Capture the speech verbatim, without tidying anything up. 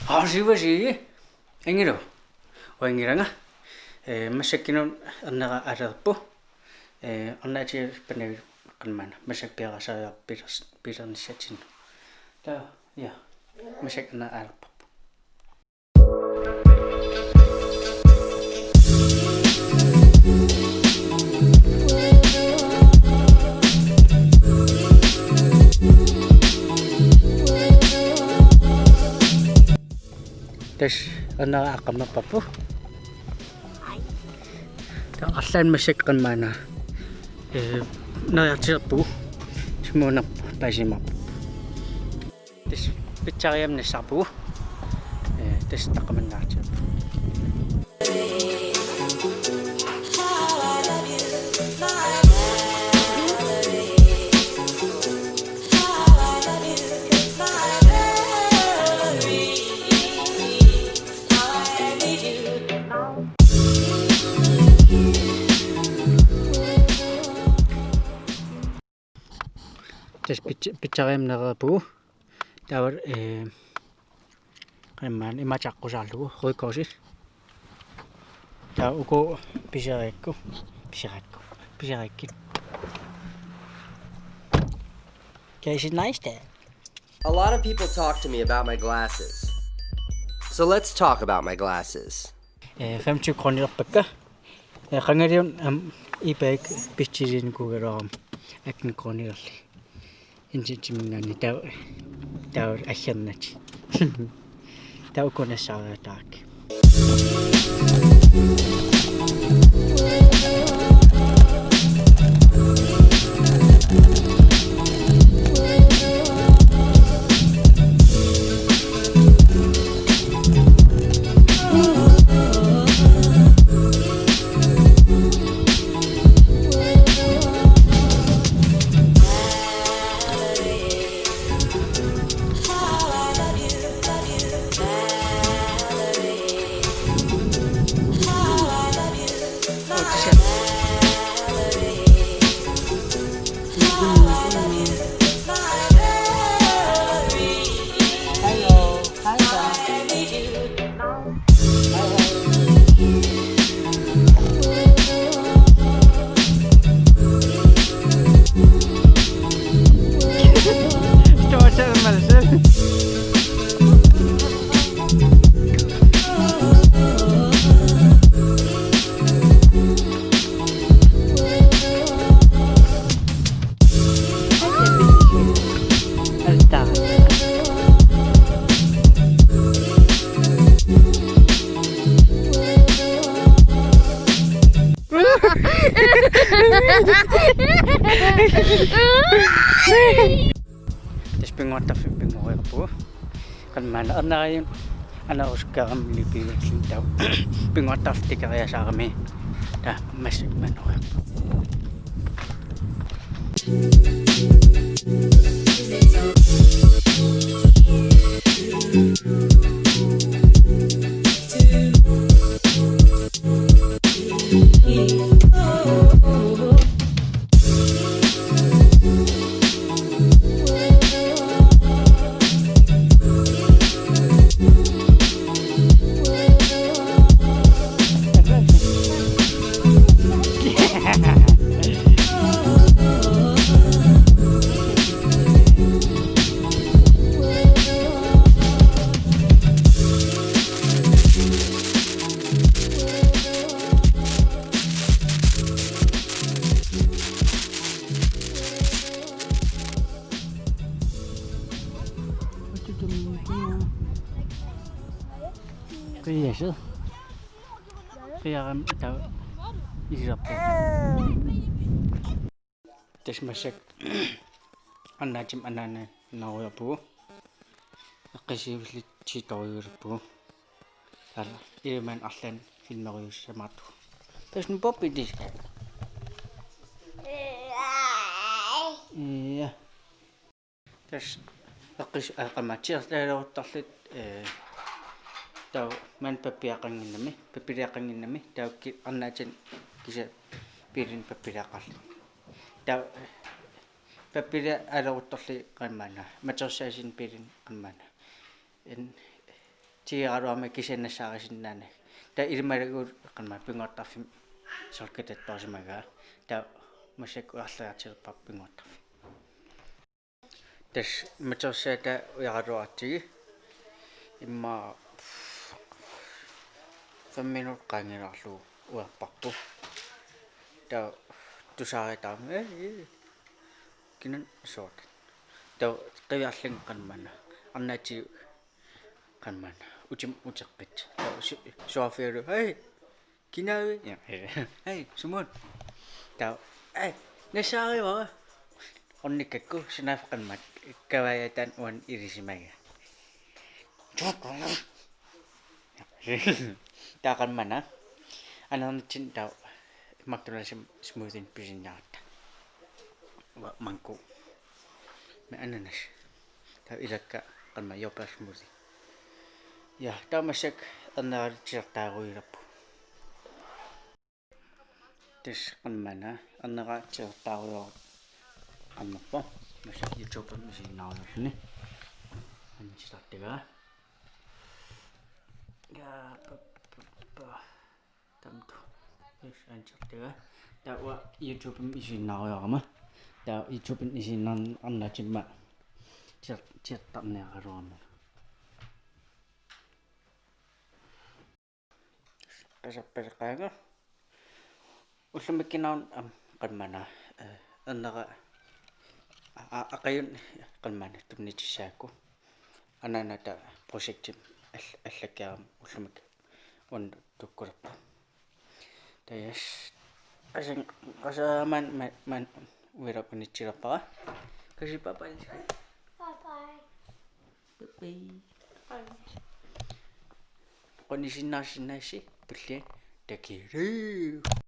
Qarsivasi. Ingilu. Uanngilanga. Eh, massakkut ernera aalerpu. Eh, arnaatigullu panavilu qanmaana. Massakkut piareersariaqarpoq pilers-, pilernissatsinnut. Taava, ja. Massakkut ernera aalerparput. Tassa ernera aaqqammerparput. Taava arlaannik massakkut qanmaana. Eh, neriartilerpugut. Simuunerput paasimaarparput. Tassa pizzeriami nassaarpugut. Eh, tassa taqqamannaartigu. Tassa pizza-, pizzeriami nereerpugut. Taava, eh, qanmaana imaattoq aqqusaarlugu, rødkogsi. Taava uku pisariakku, pisariakku, pisariakkit. Okay, is it nice there? A lot of people talk to me about my glasses. So let's talk about my glasses. Eh, femogtyve kronelerpakka. Eh, qangali una aamma eBay-kkut bestiliinnikuugaluarama atten kronelerli. Internetiminngaanniit taava, taava assigiinnatik. Taava uku nassaariataarakkit. Tassa pinnguartarfimmi pinngoriarpugut. Qanmaana erneriup anerusukkaarami lipiullin taava. Pinnguartarfik tikeriasaarami. Taava massakkut maannoriarpugut. Qiasu. Qiarami taava ilisarpaa. Tassa massakkut arnaatima anaanaannarujussuuvugut. Eqqissivilluni tiitorujussuuvugut. Taava ilimaginni arlaannik filmerujussuusimaartugut. Tassa nu poppi diska. Ja. Tassa eqqis-, aa, qamatiartaaleruttarluta, eh, taava maani pappiaqqannginnami, pappiaqqannginnami, taava ki-, arnaatini kisianni biilinik pappiaqqarluni. Taava, eh, pappiaqqaaleruttarluni qammaana, matersaasini biilinik qammaana. En, Tigeraluarmat kisianni nassaarisinnaaneq. Taava ilimagigut qanma pingaartarfimmi sorkatattoorsimagaa. Taava massakkut ujarleriartilerparput pingaartarfik. Tassa matorsaata ujaraluartigu. Immaqa fem minut qaangilaarlugu ujarparput. Taava tusaaritaarami. Ee, ee. Kinaa soorlu. Taava qiviarlunga qanmana. Arnaatigut qanmana. Utima uteqqitsoq. Taava su-, suaarfigalugu. Hej. Kinaavi? Ja. Hej, sumut? Taava. Hej, nassaarivara. Ornikkakku sunaaffa qanma. Kavaajataan uani ilisimagaa. Taava qanmana. Anernitsinni taava McDonald'simi smoothie pisinnaavugut. Uanga mango. Med ananas. Taava ilakka qanma jordbær smoothie. Ja, taava massakkut erneralu titartaarujulerpoq. Tassa qanmana ernera titartaarujoq qannerpoq. Massakkut YouTubemi isiginnaarujoorluni. Aamma titartagaa. Ja, pa, pa, pa. Tamtu. Yes, aamma titartagaa. Taava YouTubemi isiginnaarujoorama. Taava YouTubemi isiginnaarneq arnaatimma titar-, titartarniaraluarama. Qasarpasaqaanga. Ullumikkunnaarnanga aamma qanmana, eh, ernera a-, a-, aqaguani qanmana tunniutissaakku. Anaanata projektimi all-, allakkeerama ullumikkut una tukkulerpoq. Taava yes. Qasam-, qasaamaan ma-, maan uilap unitsilerpara. Kasi bye bye. Bye bye. Bye bye. Bye. Qunisinnaarsinnaassi tulliani takuuk.